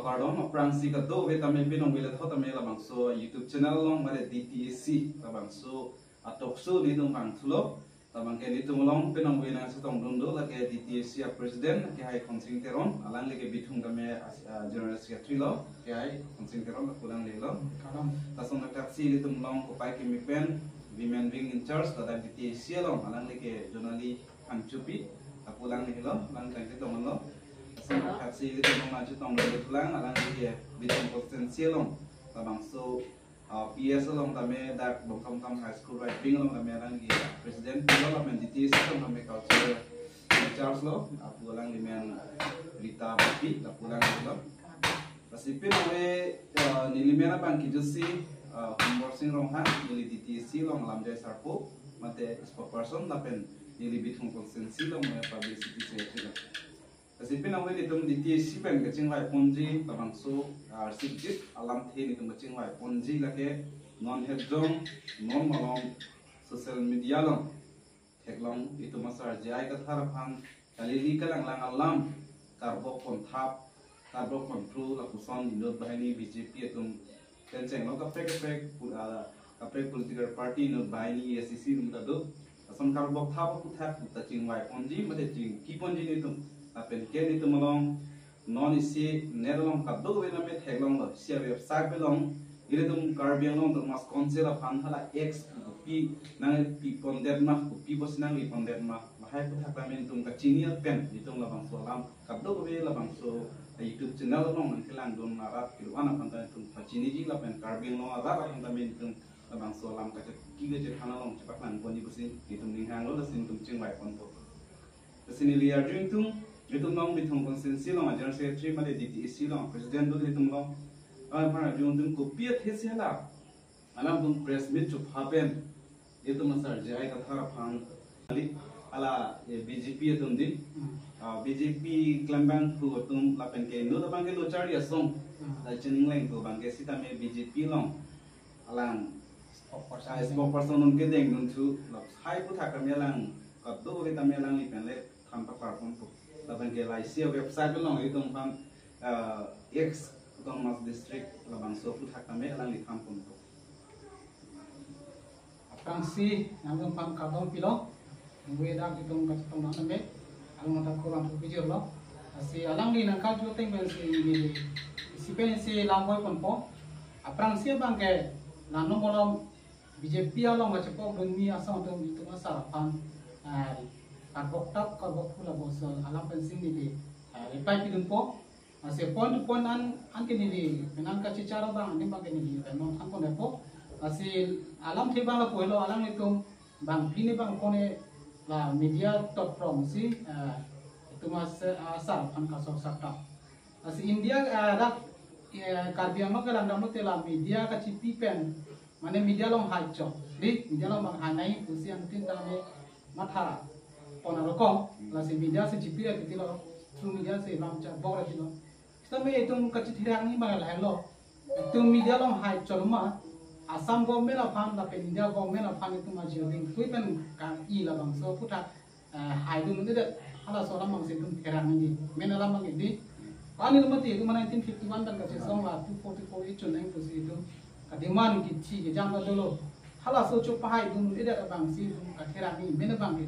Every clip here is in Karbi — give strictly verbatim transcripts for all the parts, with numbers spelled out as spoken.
Kardom, aphrangsi kadokave tame pinong vele tho tame labangso YouTube channel along mare D T A C labangso a-talk show nelitum vangthulo. Labangke nelitum along pinong vele nangchetongdun do lake D T A C a-president kehai Khonsing Teron, alangli ke bithung tame as-, ah, general secretary lo, kehai Khonsing Teron, lapu alanglilo. Kardom. Lason thakthak si nelitum along kopai kimi pen women wing in charge ladak D T A C along, alangli ke Jonali Phangchopi, lapu alanglilo, alang tangte tonglo. Lason thakthak si nelitum along nangchetongdun do lang, alangli ke bithung constituency along labangso, ah, P S along tame dak Bongkamkam High School right wing along tame alangli president pilo, lapen D T A C along tame culture in charge lo, lapu alangli men Rita Beypi, lapu alanglilo. Lasi pinong ve, ah, neli men abang kijutsi, ah, Humbor Sing Ronghang, neli D T A C along alamjai sarpo, mate spokesperson lapen neli bithung constituency along, eh, publicity secretary lo. Lasi pinong ve nelitum D T A C pen kachingvaiponji labangso, ah, sikjit alamthe nelitum kachingvaiponji lake non het jong, non malom social media along theklong itum asar J I Kathar aphan kalili kalanglang alam karbok ponthap, karbok ponthru lapuson inut banghini B J P atum pen chenglo kaprek kaprek pu-, ah, kaprek political party inut banghini A I C C atum ta do. Lason karbok thap aphuthak ta chingvaiponji mate chingkiponji nelitum. Lapen ke nelitum along non isi net along kadokave tame theklonglo, isi a-website along, ilitum Karbi Anglong Autonomous Council aphan hala X kopi nangpipondet ma, kopi pusi nangpipondet ma, lahai aphuthak tame nelitum kachini pen nelitum labangso alam kadokave labangso YouTube channel along nangkelangdun arat kedo-an aphan ta nelitum pachiniji lapen Karbi Anglong arat aphan tame nelitum labangso alam kacheki kachethan along chepaklangponji pusi nelitum ninghanglo, lasi nelitum chingvaiponpo. Lasi neli arju ingtung, nelitum along bithung constituency along a-general secretary mate D T A C along president do nelitum along. Alang aphan arju ingtung kopi athe si hala, alangtum press meet chopha pen itum asar J I Kathar aphan kali, hala, eh, B J P atum di, Hmm. ah, B J P klembangphu atum lapen ke inut abang ke lo charli asong, Hmm. la chiningleng pu abang ke sitame B J P along alang Spokesperson. Ah, spokesperson un kedengdun thu, lahai aphuthak tame alang kadokave tame alangli pen le than paklarponpo. Lapen ke lahai isi a-website along itum aphan, ah, X Autonomous District labangso aphuthak tame alangli thanponpo. Aphrangsi nangtum aphan kardom pilo. Nunggu dak itum kachetong nang tame, along ta kurang tu bijir lo. Lasi alangli nangkarju ateng pensi neli isi pensi lam voiponpo. Aphrangsi abang ke non malom B J P along kachepokdunji asong atum itum asar aphan, eh, karbok thap karbok phula bosol alam pensi neli, eh, reply pidunpo. Lasi point to point an, anke neli penang kachichar abang, anke abang ke neli pen non thanpon-etpo. Lasi alamthe abang lapu helo, alanglitum bang pine bang kone la media totprong si, eh, itum as-, asar aphan kasok sakta. Lasi India, eh, dak, eh, Karbi Anglong kelang damlote la media kachipi pen, mane media along hai chok, di, media along bang hai nai pusi anuttin tame matha pon arokong, lasi media si chipira titi lo, through media si lam chabok ra titi lo. Sitame itum kachitherangji abang lahelo. Itum media along hai chok ma, Assam government aphan lapen India government aphan itum ajir ding thui pen ka-i labangso aphuthak, eh, haidun un'edet, halaso alam abang si itum therangji. Main alam abang ke di. Pani lo mati itum nineteen fifty-one pen kachesong la two forty-four A chonang pusi itum kademand kithi kejang ta dolo. Halaso chopahaidun un'edet abang si itum katherangji, main abang ke.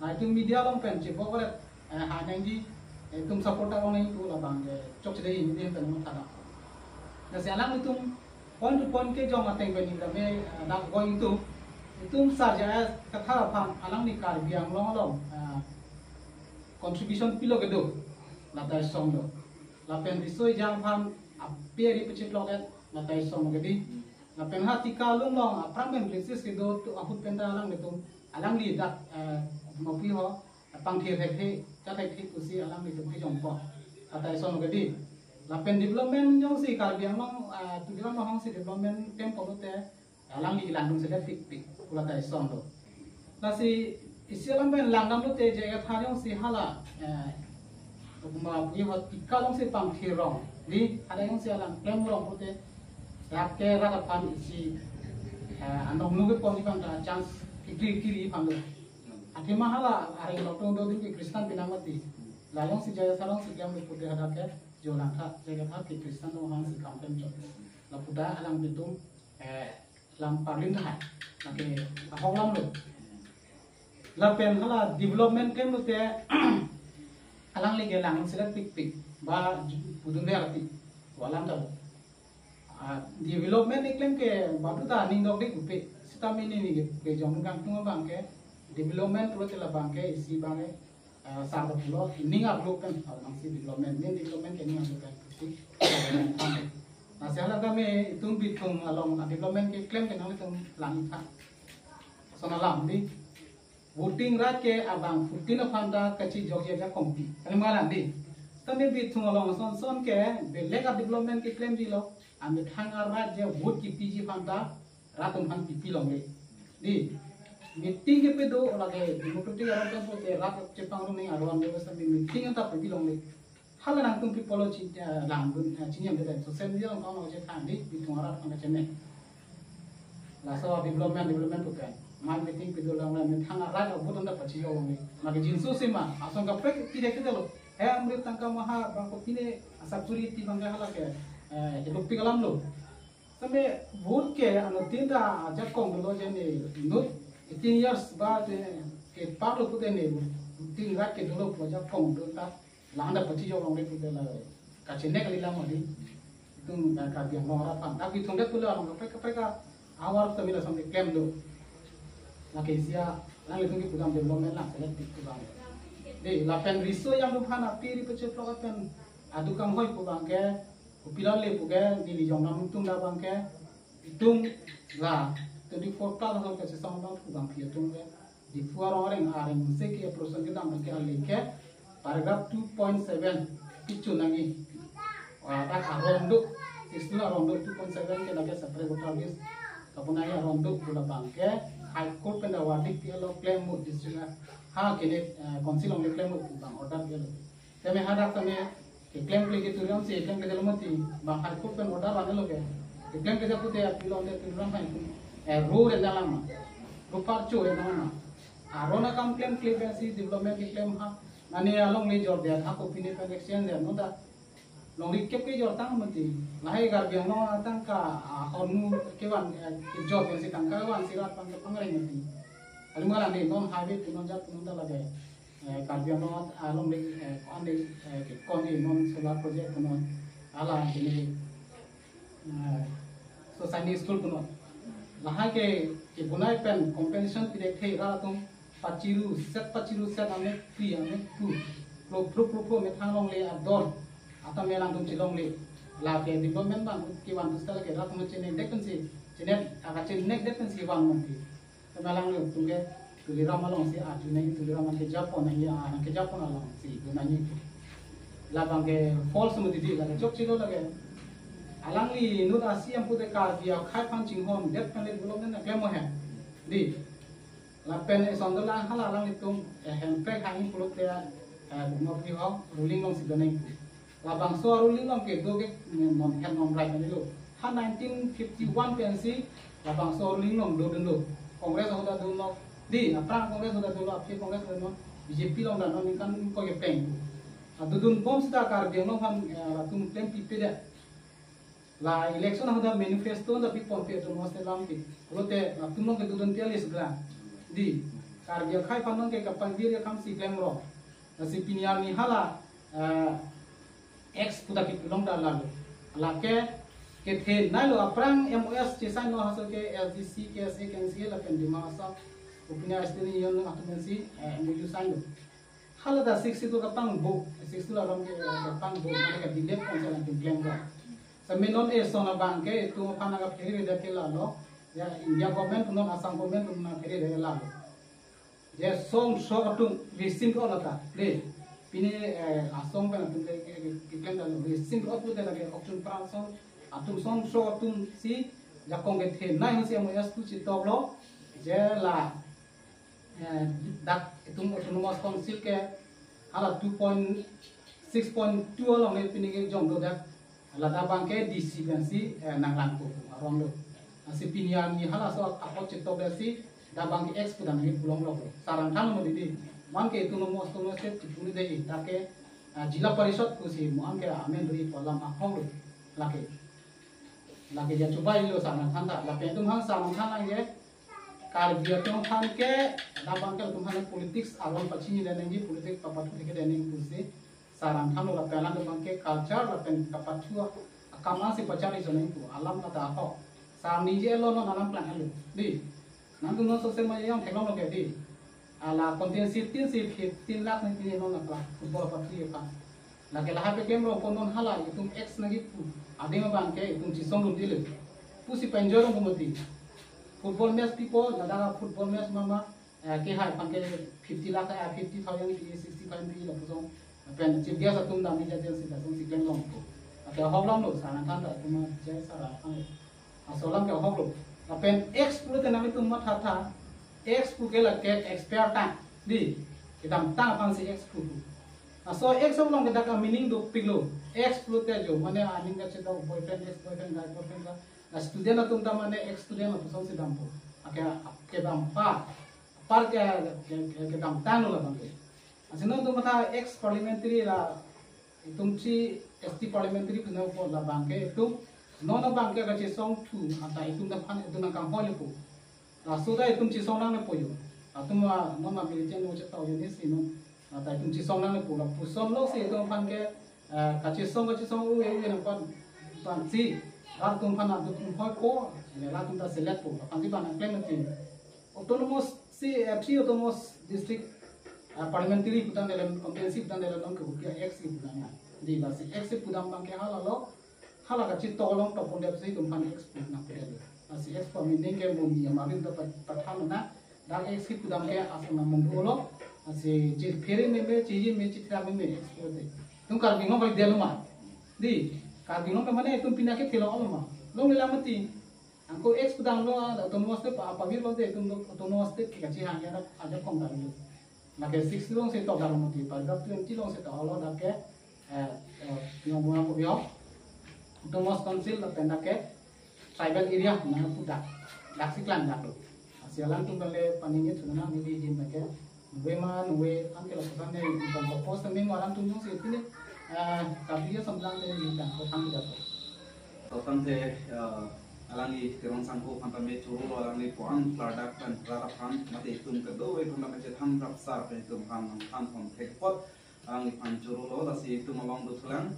La itum media along pen chebok ret, eh, hai nangji, eh, itum support ta-ong nangji pu labang ke chokchedetji pen mathadam. Lasi alanglitum point to point kejong ateng pen neli tame, eh, dak going to, itum sar J I Kathar aphan alangli Karbi Anglong along, eh, contribution pilo kedo, la ta isong do. Lapen riso ejang aphan ape ari pacheplok-et, la ta isong do kedi. Lapen ha Tika Lunglong aphrang pen places kedo tu ahut pen ta alanglitum, alangli dak, eh, mapui ho, pangthir thekthe, cha thekthe pusi alanglitum kejongpo, la ta isong do kedi. Lapen development jongsi Karbi Anglong, eh, Tuliram Ronghang si development tempo lote, alangli langdun selet pikpik, pu la ta isong do. Lasi isi alam pen langdam lote J I Kathar jongsi hala, eh, ma pui ho Tika along si pangthir rong, di, hala jongsi alang klem rong pute, rat ke rat aphan isi, eh, anong nungke pon abang ta chance kikri kiri aphan do. Athema hala areng lotung do ding ke Christian pinang mati. La jongsi J I Kathar jongsi klem pute hadak ke Jo langtha, je ke tha ke Christian lo hang si kam pen chot. Lapu ta alang pitum, eh, lam parlin thai. Lake ahok lam lo. Lapen hala development klem lote, alangli ke lang selek pikpik. Ba ju-, pudun ber ati. Walam ta lo. Ah, development keklem ke badu ta ning dok dik upe. Sitame neli ke, ke jong kangtung abang ke. Development pulote labang ke isi abang ke, ah, sar pulo ning arlo pen abang si development. Main development ke ning arlo pen si. Lasi hala tame itum Bithung along, ah, development keklem ke nanglitum lang tha. Lason alam di. Voting rat ke abang fourteen aphan ta kachijokji ajakong pi. Kali ma lang di. Tame Bithung along ason son ke belek a-development keklemji lo. Amethang arat je vote kepiji aphan ta rat atum aphan pipi longle. Di. Meeting kepi do lake democratic aron kan pote rat chepangrum ni aron do sami meeting ta pipi longle. Hala nangtum people lo chi, eh, langdun, eh, chini amde social media along kong je thang di, Bithung arat kong chene. Laso development, development pu pen. Mai meeting pido lang lang, methang arat abut anda pachi yo ni. Magi jinsu sima, ason kaprek pide kita lo. Eh, amrit tangka maha, bangko pine, asakuri ti bangka hala ke, eh, hidup pi kalam lo. Tame vote ke ano tinta ajakong dolo je ni inut eighteen years ba je ke parlo pute ni voting right ke dolo pu ajakong dolo ta lang da pachi jo longle pute la kachene kali lam adi. Itum ka ka biang nora pan tapi thong det pula long kaprek kaprek ka awar tame lason keklem do. Lake sia nanglitum kepudam development lang selek tik pu abang. De lapen riso yang duphan api ri peche plok pen adu kanghoi pu abang ke Kopilo le pu ke neli jong nam tum da abang ke itum la twenty-four plus ahok kachesong abang pu abang phi atum ke Diphu arong areng areng se ke appropriation kedam ke ale ke paragraph two point seven kichu nangji. Ah, tak arong do, sixteen arong do two point seven ke lake separate voter list. Kapunai arong do pu labang ke High Court pen da wardik ti alo claim mo district ha kene, eh, council along claim mo pu abang order ke lo. Tame hadak tame keklem kle ke turiam si keklem ke dalam mati bang High Court pen order ane lo ke. Keklem ke jaku te apilon te turiam pen, eh, ro re dalam ma. Ro parcho re dalam ma. Arona kam klem kle pen si development keklem ha. Nani along le jor dia ha kopine pen exchange dia no da. Longri kep ke jor tang mati. Lahai Karbi Anglong atangka, ah, honu kevan, eh, kejor pen si tangka van si rat pan ke pangreng mati. Alim ngala ne non highway punon jat punon ta lage. Eh, Karbi Anglong along de, eh, kon de, eh, ke kon de non solar project punon ala kene, eh, society school punon. Lahai ke, ke bunai pen compensation pide the ra atum pachiru set pachiru set ame pri ame pu. Pro pro pro pro methang longle ador. Ata melang tum chilongle. Lake development ban kevan tu sel ke ra atum chene dek pen si. Chene aga chene dek pen si van mati. Tame alangtum ke Tuliram along si atu nangji Tuliram nangkejapon nangji, ah, nangkejapon along si tu nangji. Labang ke false mo didi lake chokche lo lake. Alangli inut a-C M pute Karbi akhai aphan chinghon det pen le development keklem mo he. Di. Lapen eson dolang hala alanglitum, eh, hemprek hangin pulote, eh, bukno pri ho ruling along si doneng. Labangso ruling along kedo ke, mm, non het non right ani lo. Ha nineteen fifty-one pensi labangso ruling along dodunlo. Congress ahut ta dunlo. Di, aphrang Congress ahut ta dunlo, aphi Congress ahut dunlo, B J P along dunlo, ningkan ingkoi kepeng. Adodun bom seta Karbi Anglong aphan, eh, latum klem pipe de. La election ahut ta manifesto ta pipon pe atum aste lam ke. Pulote latum along kedodun tia list gra. Di, Karbi akhai aphan along ke kapangvir ya kam si klem ro. Lasi pini arni hala, eh, X puta kipulong da lalo. Lake kethenei lo aphrang M O S chesign lo haso ke L D C, K S A, K N C A lapen Dima Hasao. Opinion Student Union atum si, eh, M O U sign lo. Hala ta sixty-two kapangbo, sixty-two alam ke, eh, kapangbo, mana ke delay council atum klem lo. Sami non eson abang ke, itum aphan kaphere da ke lalo. Ya, India government non Assam government non phere da lalo. Je song sok atum resim ko lata. De. Pini, eh, asong pen atum ke, ke, ke, keklem dan resim ko atum ke lagi okchun prang song. Atum song sok atum si jakong kethenei si M O S tu chitok lo. Je la, eh, dak itum autonomous council ke hala two point six point two along le pini ke jong do dak. Lata abang ke D C pensi, eh, nanglang ko arong lo. Lasi pini arni halaso apot chitok si, da abang ke X puta nangji pulong lo. Sarang than mo didi. Man ke itum mo sto mo state chipuni de, ta ke ah, Jila Parishad pusi mo-an ke amen ri pu alam ahong lo. Lake, lake ya chubai lo sa nangthan ta. Lapen itum aphan sa nangthan nangji, Karbi atum aphan ke, dak abang ke itum aphan politics aron pachini le nangji, politics papathu thek le nang pusi sa nangthan lo. Lapen alanglitum aphan ke culture lapen kapathu akam ansi pachari jo nang pu alam kata ahok. Sa ningje lo, non alam klang lo. Dei, nangtum non social media along theklong lo ke dei. Hala constituency fifteen lakh nangpi non la football patri aphan. Lake lahai pen klemrong pon, non hala itum X nangji pu adim abang ke itum chesong dun dile. Pusi pen jorong kumati. Football match pipo, ladak football match mama, eh, kehai aphan ke fifty lakh, eh, fifty thousand pi, sixty thousand pi lapuson. Pen chief guest atum dam media agency lason si klemrong po. Ate ahok longlo, sa nangthan ta itum jai sara aphan. Laso alam ke ahok lo. Lapen X pulote nanglitum mathatha, X pu ke lake expire tang. Dei, kedamtang aphansi X pu. Laso X along ke dak a-meaning dopik lo. X pulote jo, mane aning kachedok boyfriend, ex boyfriend, guy boyfriend ka. La student atum ta mane ex student lapuson si dampo. Ake, kedam apar, apar ke, ke, ke, kedamtang lo labang ke. Ansi non itum matha ex parliamentary la, itum chi S T parliamentary puno po labang ke itum, non abang ke kachesong thu, anta itum aphan itum nangkanghoi le po. Laso ta itum chesong nangne po jo. Atum a, non a militant mo chetau jo ni si non. Anta itum chesong nangne po, lapuson lo si itum aphan ke, eh, kachesong, kachesong u, u, nangpan, pan si. Rat atum aphan atum hoi po, le rat atum ta select po, aphan si ban nangklem nangtin. Autonomous si, eh, three autonomous district, ah, parliamentary pudam delen, competency pudam delen non ke hukia X si pudam ya. Dei, lasi X si pudam abang ke hala lo, hala kachetok along topon dep si itum aphan X pudam pudam. Lasi X pu a-meaning ke mo mi amari ta pa-, pathan na, dak X si pudam ke asal na mung lo, lasi chephere meme, chiji me, chithra meme X pulote. Itum Karbi Anglong kali dia lo ma. Dei, Karbi Anglong ke mane itum pini ke thelo lo ma. Longle la mati. Anke X pudam lo, autonomous state pa, pavir lo de, itum lo autonomous state ke kachehang ya, ajak kong dari lo. Lake six along si tok dari mati, paragraph twenty along si tok lo dak ke, eh, eh, yang bunga ko bio. Autonomous council lapen dak ke tribal area na pu dak, dak si klang dak lo. Lasi alangtum kali paningje thunang neli ahin dak ke. Nove ma, nove, anke lapuson ne, itum propose ne mo alangtum jongsi pini, eh, kapiya samlang ne ni tang ko thang japo. Totang te, eh, alangli Teron Sangho aphan tame choro lo, alangli puan klardak pen rat aphan mate itum kadokave aphan tame chethan rapsar pen itum aphan nangthan pon thek apot alangliphan choro lo, lasi itum along dothulang.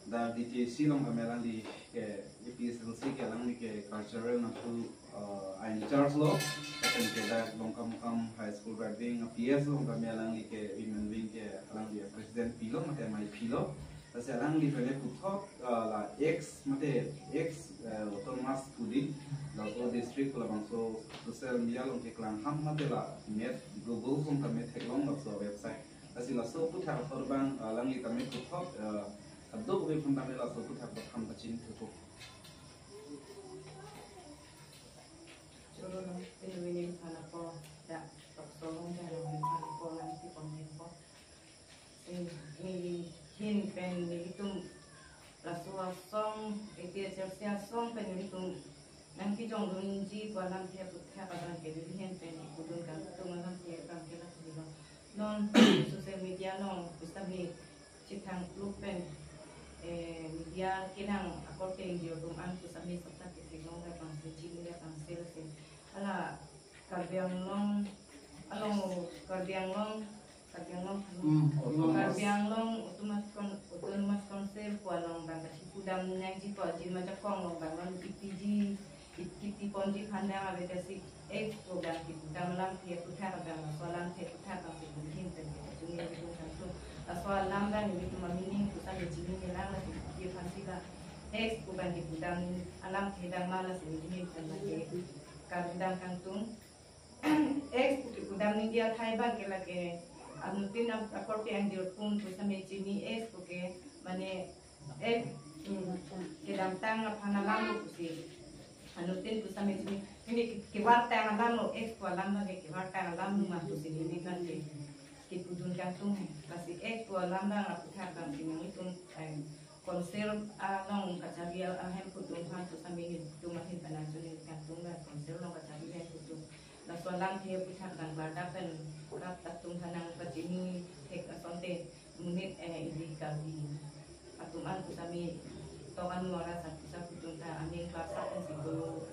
Dak D T A C along tame alangli ke A P S L C ke alangli ke cultural nangtu, eh, a-in charge lo. Lapen ke dak Longkamukam High School Right Wing a P S along tame alangli ke women wing ke alangli president pilo mate M I P lo. Lasi alangli pele puthot, eh, la X mate X, eh, autonomous pudin, la o district pu labangso social media along keklang ham mate la net Google along tame theklong laso website. Lasi laso aphuthak apor abang, eh, alangli tame puthot, eh, kadokave aphan tame laso aphuthak apor ham pachini thupo. Choro lo, pini neli aphan ako, dak tokso along dak neli aphan ako, lang si pon ako. Eh, neli ahin pen nelitum laso asong, A P H L C asong pen nelitum nangkejong dunji pu alamthe aphuthak abang ke neli ahin pen kepudun kangtung alamthe abang ke lasi lo. Non social media along pusitame chethang kluk pen, eh, media kelang akorte ingjir atum an pusitame sokta ketheklong dak abang si chini dak abang si lasi. Hala Karbi Anglong, along Karbi Anglong, Karbi Anglong, Hmm, Karbi Anglong Autonomous Con-, Autonomous Council pu along abang kachipudam nangji pu ajin majakong along abang non ipiji, ip-, kipi ponji aphan dang avedasi X pu abang kipudam alamthe aphuthak abang, laso alamthe aphuthak abang si neli ahin pen kepachini kangtung kangtung. Laso alam abang nelitum a-meaning pusitame chini nangji lang, lasi pi aphan si la X pu abang kipudam alamthe dang ma, lasi neli ahin pen lake kardam kangtung. X pu kipudam nangji athai abang ke lake anuttin ap-, akorte ingjir atum pusitame chini X pu ke mane X, mm, kedamtang aphan alam lo pusi. Anuttin pusitame chini, neli ke-, kevartang alam lo, X pu alam abang ke kevartang alam lo ma pusi neli kan ke kepudun kangtung he. Lasi X pu alam abang aphuthak abang si nelitum, eh, Council along kachari ahemphu atum aphan pusitame nelitum ahin pen nangchini kangtung, la Council along kachari ahemphu atum. Laso alamthe aphuthak abang klardak pen rat atum aphan nangpachini thek asonte Monit, eh, ili Karbi atum an pusitame tokan mora sat pusa putung ta aning klap sat si do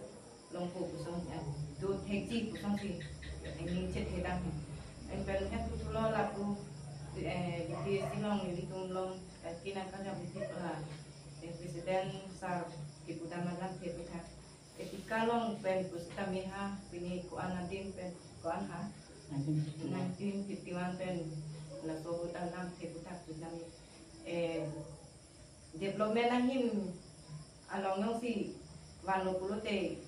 longpo pusong, eh, do thekji pusong si aning chet hedang. Pen pen het puthulo lapu, eh, B P S C along ilitum along, eh, kinang kanya B P S C, eh, President sir kipudam alam the puthak. Etika along pen pusitame ha, pini ko-an adim pen, ko-an ha? Nineteen fifty-one. Nineteen fifty-one pen laso ahut alam the puthak pusitame, eh, development ahim along jongsi vanlo pulote,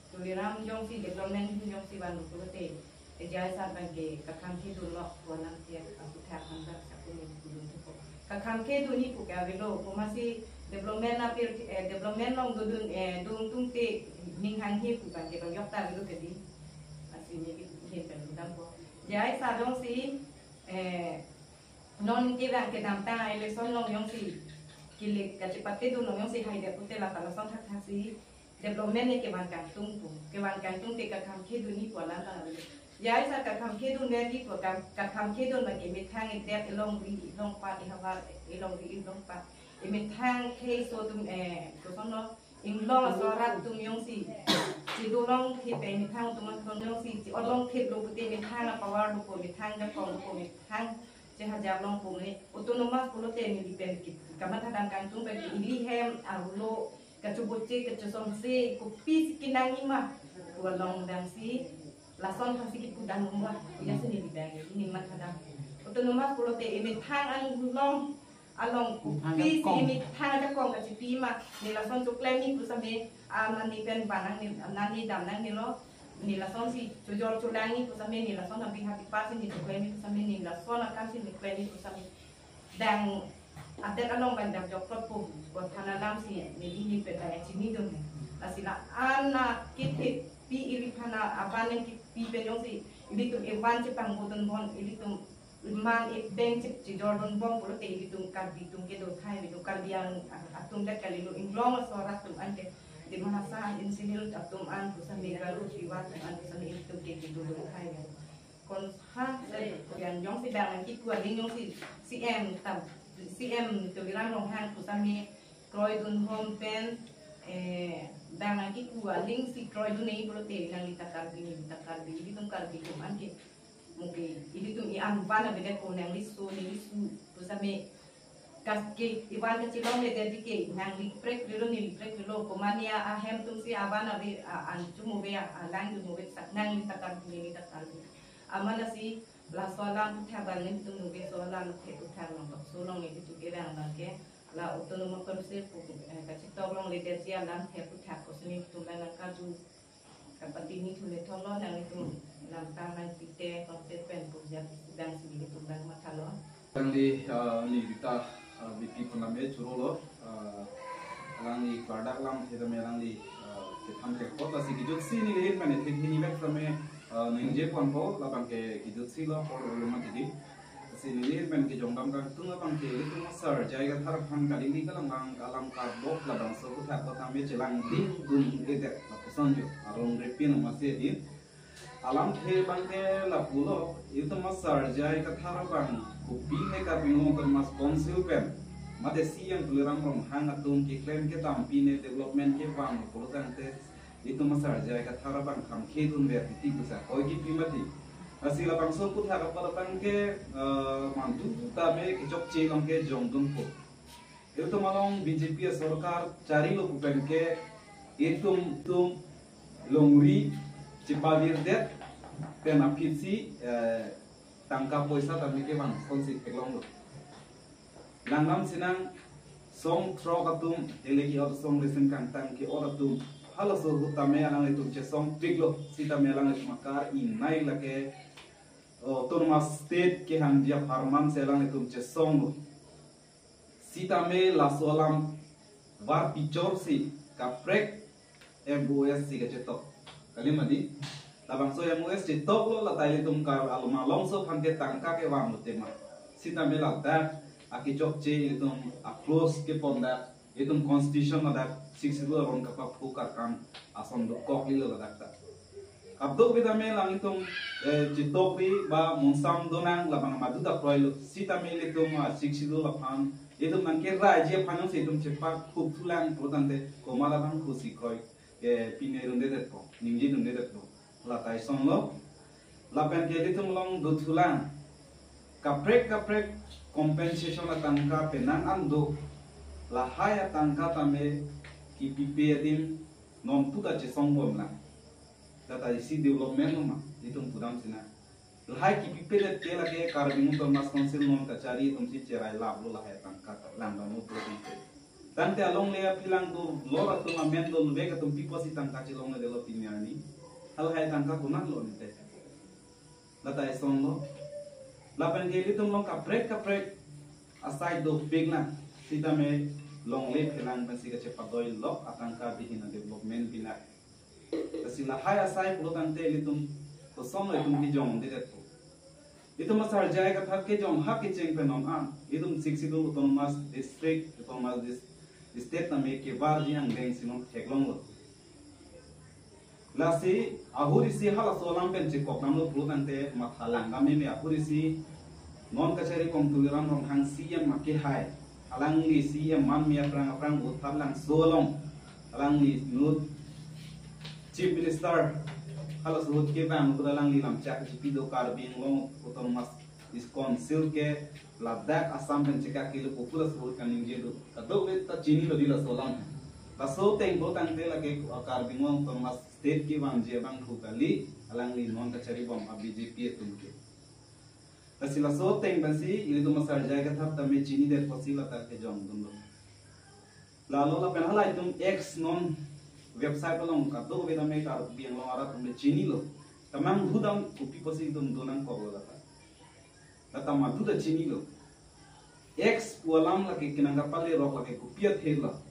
Tuliram jongsi development ahim jongsi vanlo pulote, eh, J I sir abang ke kakhang kedun lo pu alam tiak aputhak hangdak sakuni kedun thupo. Kakhang kedunji pu ke avelo, komatsi development apir, eh, development along dodun, eh, dun atum te ning hanghe pu abang ke bang yok ta avelo kedi. Lasi neli hin pen kedampo. J I sir jongsi, eh, non kevang kedamtang election along jongsi kili kachepate dun along jongsi haidet pute la palason thakthak si development ne kevan kangtung pu. Kevan kangtung te kakhang kedunji pu alam abang avelo. J I sir kakhang kedun ne di pu kam, kakhang kedun abang ke methang edet elongri elongpat, ehavar elongri elongpat, emethang keso atum, eh, kosonlo, inglong aso arat atum jongsi chedolongthip, eh, methang atum an jongsi che-otlongthip lo pute methang apower dopo, methang jakong dopo, methang chehajap longpo me. Autonomous pulote neli pen ke kamatha dam kangtung pen ke ili hem arlo kachoboche kachosomse kopisi kenangji ma pu along dam si lason aphan si kipudam ma pu ya si neli pen ke neli matha dam. Autonomous pulote emethang anglong along kopisi emethang ajakong kachipi ma, ne lason choklemji pusitame, ah, nani pen vanang ne, nani dam nangnelo, ne lason si chojor cholangji pusitame, ne lason abi happy pa si ne choklemji pusitame, ne lason akam si ne klemji pusitame. Dang adet along abang dam jokplot po, ko than alam si neli pen dang chinidun. Lasi la-an akithe pi ili aphan aban nangkipi pen jongsi ilitum evan chepangbo dunbom, ilitum man ebeng chip chijor dunbom pulote ilitum Karbi atum kedo thai, ilitum Karbi Anglong atum det kalilo, inglong aso arat atum an ke, Dima Hasao, Insinil atum an pusitame, Garo Tiwa atum an pusitame ilitum ke kedo thai ya. Kon ha, eh, yan jongsi dang nangkipu aling jongsi C M tam, C M Tuliram Ronghang pusitame kroidunbom pen, eh, dang nangkipu aling si kroidunji pulote nangli ta Karbi, neli ta Karbi, ilitum Karbi atum an ke muke, ilitum i-an van avedet ko, nangli so, neli so pusitame kas ke ivan kachelongledet ke, nangli prek rilo, neli prek rilo, komane ahem atum si avan ave, a-an chumuve, a-, alang chumuve, sak nangli ta Karbi, neli ta Karbi. Amat lasi laso alam puthak abang nelitum nove so alam the puthak along, so along ilitum kevang abang ke la Autonomous Council pu, eh, kachetok longledetji alam the puthak kosini tum abang nangkarju kapatini thule tholo, nanglitum lamtang nangpite konsep pen pujak dang si nelitum abang mathalo. Alangli, ah, neli ta, ah, B P Puname churolo, ah, alangli klardak alam the tame alangli, ah, ketham kekot lasi kejutsi neli pen thek hini bek tame, ah, ningje ponpo, labang ke kejutsi lo por uluma tidi. Lasi neli pen kejongdam kangtung abang ke ilitum asar J I Kathar aphan kali ni kalang lang kalam karbok labangso puthak ko tame chelang ding dun edet lapuson jo arong repin masi din. Alamthe abang ke lapulo, ilitum asar J I Kathar abang kopine Karbi Anglong Autonomous Council pen mate C M Tuliram Ronghang atum keklem kedam pine development kevang pulo tangte ilitum asar J I Kathar abang kham khedunver titi pusi akoi kipi mati. Lasi labangso puthak apot abang ke, eh, mantu tame kechokche along ke jongdunpo. Ilitum along B J P asorkar charilo pu pen ke itum tum longri chepavirdet pen aphi si, eh, tangka poisa tame kevang sonsi theklonglo. Langnam sinang song throk atum, elegi or song resen kangtang ke-ot atum, halaso ahut tame alanglitum chesongpiklo, sitame alanglitum akar ingnai lake, oh, Autonomous State kehangji apharman si alanglitum chesonglo. Sitame laso alam var pichor si kaprek M O S si kachetok. Kali mati, labangso M O S chetoklo lata ilitum kar aloma longso aphan ke tangka kevanglo tema. Sitame ladak akechokche ilitum a-clause kepondak, ilitum constitution ladak Sixth Schedule aron kapaphu karkam ason dokok lilo ladak ta. Kadokave tame lang itum, eh, chetokri ba monsam donang labang madu ta kroilo. Sitame ilitum, ah, Sixth Schedule aphan itum nangkeraiji aphan si itum chepakhupthulang pulotangte komat abang kusi kroi, eh, pine rundedetpo, ningjedundedetpo. Lata isonlo. Lapen ke ilitum along dothulang. Kaprek kaprek compensation atangka penang an do. Lahai atangka tame kipipe adim non puta chesongbomlang. Lata isi development lo ma, itum pudam sina. Lahai kipipedet ke lake Karbi Anglong Autonomous Council non kachari atumsi cherai laplo lahai atangka ta langdamlo pulotangte. Tangte alongle aphi lang dolo atum amen dovek atum pi apotsi tangka chelongledetlo pini arni. Halahai atangka konatlo nite. Lata isonlo. Lapen ke ilitum along kaprek kaprek asai dopiklang. Sitame longle phelang pensi kachepadoilok atangka bihin a-development binak. Lasi lahai asai pulotangte ilitum kosonlo itum kejongdedetpo. Itum asar J I Kathar kejong ha kecheng pen non an itum Sixth Schedule Autonomous District, Autonomous Dis-, State tame kebarji angdeng si non theklonglo. Lasi ahut isi halaso alam pen chekokdamlo pulotangte matha langdam meme. Ahut isi non kachari Kong Tuliram Ronghang C E M akehai, alangli C E M manme aphrang aphrang Utphatlangso along alangli inut Chief Minister halaso ahut kevang ahut alangli lamchak chipi do Karbi Anglong Autonomous Council ke ladak Assam pen chekak kilo popular ahut kaningje do. Kadokave ta chinilo dei laso alam. Laso ateng pulotangte lake Karbi Anglong Autonomous State kevangji abang thu kali, alangli non kacharibom a-B J P atum ke. Lasi laso ateng pensi ilitum asar J I Kathar tame chinidet apotsi lata kejongdunlo. Lalo lapen hala itum X non website along kadokave tame Karbi Anglong arat tame chinilo. Tamang hudam kopi apotsi itum donangkoklo lata. Lata madu ta chinilo. X pu alam lake kenang kapalerok lake kopi athelo.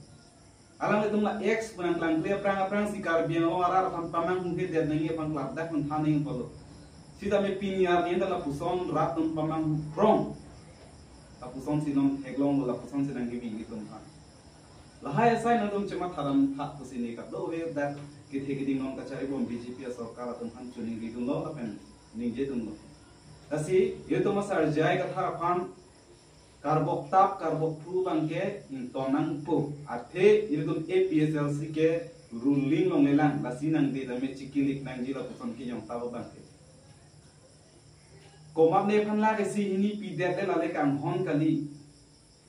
Alanglitum la X pu nangklangkle aphrang aphrangsi Karbi Anglong arat aphan pamanghuhedet nangji aphan klardak nangthan nangji pulo. Sitame pini arni anta lapuson rat atum pamanghuprong. Lapusonsi non theklonglo, lapusonsi nangkebi ilitum aphan. Lahai asai nangtum chemathadam tha pusi ne kadokave dak kethe keding non kacharibom B J P asorkar atum aphan choningridunlo lapen ningjedunlo. Lasi ilitum asar J I Kathar aphan karbok tap karbok phru abangke ington nangpo. Athe ilitum A P H L C ke ruling longlelang, lasi nangde tame chikilik nangji lapuson kejong tap abangke. Komatne aphan lake isi hini pidet le lale kanghon kali.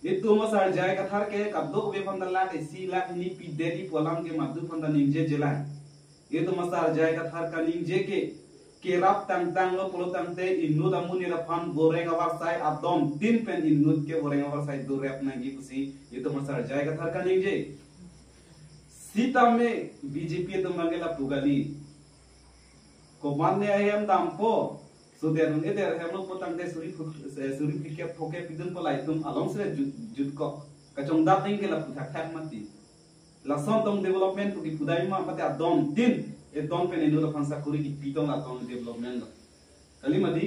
Itum asar J I Kathar ke kadokave aphan ta lake isi lake hini pidet pu alam ke madu aphan ta ningjejelang. Itum asar J I Kathar kaningje ke kerap tangtanglo pulotangte inut amonit aphan boreng avarsai adon tin pen inut ke boreng avarsai dorep nangji pusi itum asar J I Kathar kaningje. Sitame B J P atum abangke lapu kali. Komatne ahem dampo, suder nung eder hemlo pulotangte suri phut, eh, suri phlikep phokep pidunpo, laitum alongsi le jut, jutkok. Kachongdat nangke lapu thakthak mati. Lason tong development pu kipudai ma mate adon tin, adon pen inut aphan sakuri kipi tong la tong development lo. Kali mati,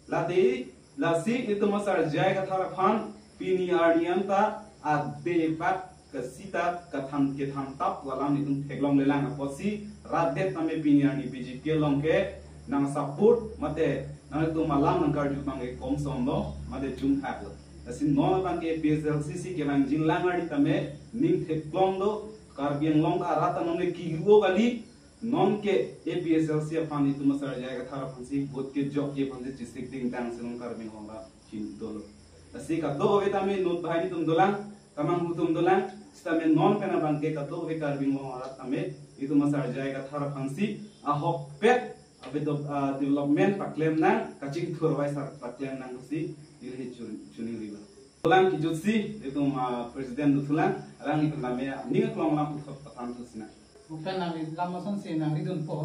lati, lasi itum asar J I Kathar aphan pini arni anta adepak kasitak kathan kethan tap pu alam itum theklonglelang apotsi rat det tame pini arni B J P along ke nang support mate nangtum alam nangkarju abangke komsomlo mate jumhaklo. Lasi non abangke A P H L C si kelang jinlang arni tame ning theklonglo, Karbi Anglong arat ta non le kiru kali, non ke A P H L C aphan itum asar J I Kathar aphansi vote kejokji aphansi chisik dingtang si non Karbi Anglong arat chin dolo. Lasi kadokave tame inut banghini atum dolang, tamang atum dolang, sitame non pen abangke kadokave Karbi Anglong arat tame itum asar J I Kathar aphansi ahokpet abe do, ah, development paklem nang, kachingthur vaisar paklem nang pusi neli chun, choningri lo. Dolang kejutsi itum, ah, president dothulang, alanglitum tame aning aklong alam puthot pathan thu sina. Lapen nangli lam asonsi nangridunpo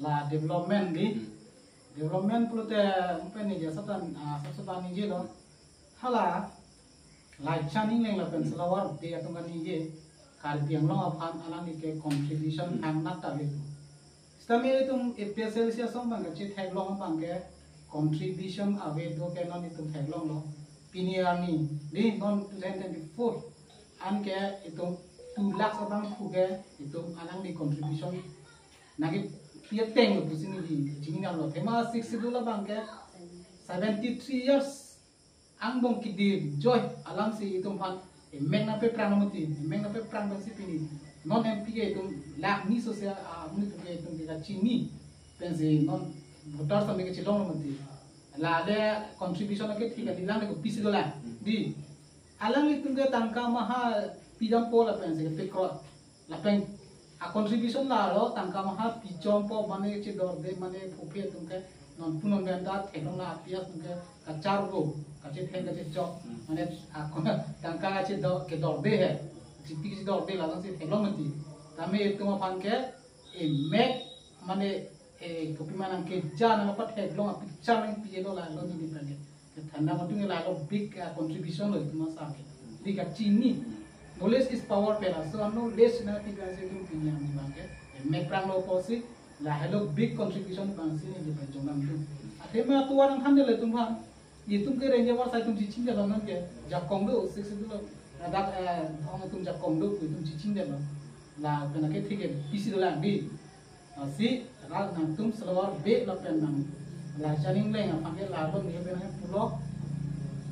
la development di. Hmm. Development pulote lapen neli asap ta, ah, asap ta ningjelo. Hala, Laichan Engleng lapen Salawar de atum kaningje Karbi Anglong aphan alangli ke contribution Hmm. thangnat ta avepo. Sitame itum A P H L C asong abangke chetheklong abangke contribution ave do ke non itum theklonglo. Pini arni, di non two thousand twenty-four anke itum two lakhs abang puke itum alangli contribution nangke Ye teng lo pusi neli chini damlo. Athema Sixth Schedule abang ke seventy three years angbong kidi joy alamsi itum aphan emek nangpeprang mati, emek nangpeprang pensi pini non M P ke itum lakh ni sose, ah, amonit atum ke itum ke kachini pensi non voters atum ke chelong mati. La le contribution ke thik adi lang le kopisi dolang. Dei, alanglitum ke tangka maha pidampo lapensi kepekroi. Lapen a contribution la lo tangka maha pichompo, mane chedorde, mane phophe atum ke non pu non pen ta theklong la, api atum ke kacharvo, kachetheng kachechok, mane a tangka chedo kedorde he, chipi chedorde, lasonsi theklong mati. Tame itum aphan ke emek, mane, eh, kopi ma nangkeja nangpatheklong a picture nangpi-e lo, la lo neli pen ke. Kethan nangtum la lo big, ah, contribution lo itum asar ke. Dei, kachini. Knowledge is power pen, laso a knowledge nangpi pensi itum pini abang ke emek pranglo pusi lahelo big contribution abangsi neli pen chongnang atum. Athema atovar nangthandetlo itum aphan. Itum ke rengja war sai itum chechingdetlo, non ke jakong do, Sixth Schedule lo. Ladak, eh, ong itum jakong do pu itum chechingdetlo. Lapen ke thik ke pisi dolang, dei. Lasi rat nangtum salovar be lapen nang la chaning leng aphan ke la lo neli pen pulo.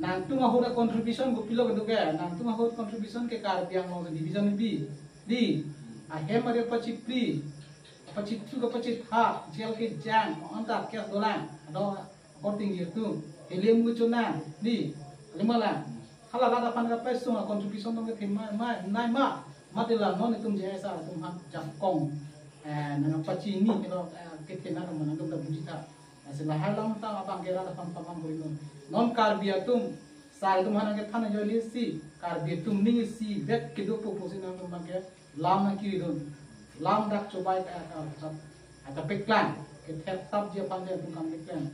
Nangtum ahut a contribution kopilo kedo ke, nangtum ahut contribution ke Karbi Anglong division bi. Dei, ahem ari pachipli, pachithu kapachitha, jail kejang, anta case dolang. Ado according to itum, helium kuchuna, dei, lima lang. Hala rat aphan kapesung a contribution dong ke thema, ma, nai ma, mati la non itum J I C atum aphan jakong, eh, nangpachini helo, eh, kethena nang nangtum ta buji tha. Lasi lahai alam ta abang ke rat aphan pamang buri non. Non Karbi atum, sai atum aphan kethan ajoinesi, Karbi atum ning isi vek kedopo pusi nangtum abang ke lam nangkiridun. Lam dak chobai ka, ka, ka, ka peklang, kethe thapji aphan le itum kam peklang.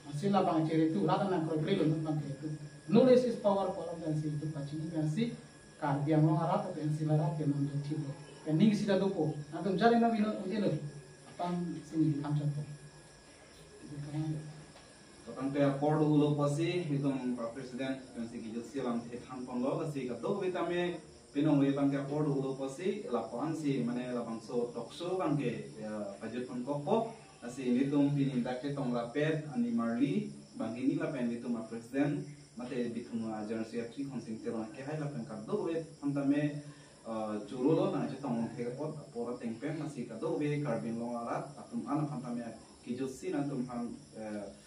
Lasi labang chere tu, rat nangkroikre lo non abang ke tu. Knowledge is power pu alam pensi itum kachini pensi, Karbi Anglong arat pensi la rat ke non tu thilo. Pen ning isi ta dopo. Nangtum jari na binon un elo. Apang sini di kam chonpo. Tangte apor dolo pusi itum a president pensi kejutsi alamthe thanponlo, lasi kadokave tame pinong ve tangte apor dolo pusi lapu-ansi mane labangso talk show abang ke, ya, pajutponkokpo. Lasi nelitum pini dak chetong lapet ani marli banghini lapen nelitum a president mate Bithung a general secretary Khonsing Teron kehai lapen kadokave aphan tame, eh, choro lo nangchetong longthek apot apor ateng pen, lasi kadokave Karbi Anglong arat atum an aphan tame kejutsi nangtum aphan, eh,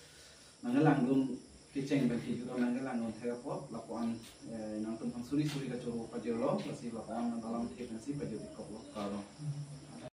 nanglangdun kecheng pen kejut nanglangdun thek apot lapu-an, eh, nangtum aphan suri suri kachoro pajirlo, lasi lapu-an nangdalam thek pensi pajir ikoplo, kardom.